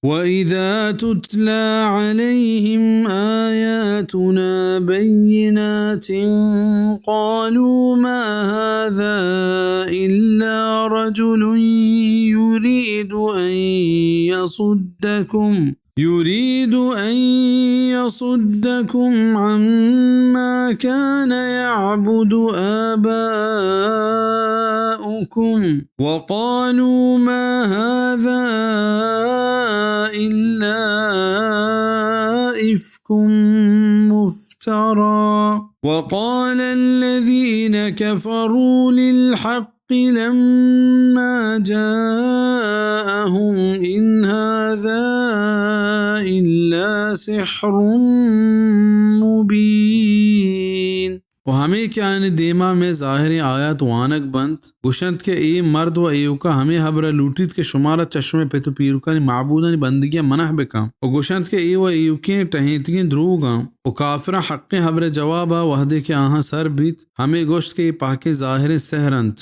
وإذا تتلى عليهم آياتنا بينات قالوا ما هذا إلا رجل يريد أن يصدكم يريد أن يصدكم عما كان يعبد آباؤكم وقالوا ما هذا إلا إفك مفترى وقال الذين كفروا للحق لما جاءهم إن هذا إلا سحر مبين۔ و ہمے کہ آیانی دیما مئے ظاہریں آیات وانگ بنت، گوشنت کہ اے مرد و ایوکا ہمے ہبرا لوٹیت کہ شمارا چہ شمئے پت و پیرکانی معبودانی بندگیا منع بکن۔ و گوشنت کہ اے و ایوکیں ٹہینتگیں دروگاں۔ و کافراں حقیں ہبرئے جوابا وہدے کہ آہاں سر بیت، ہمے گوشت کہ اے پہکیں ظاہریں سحر انت۔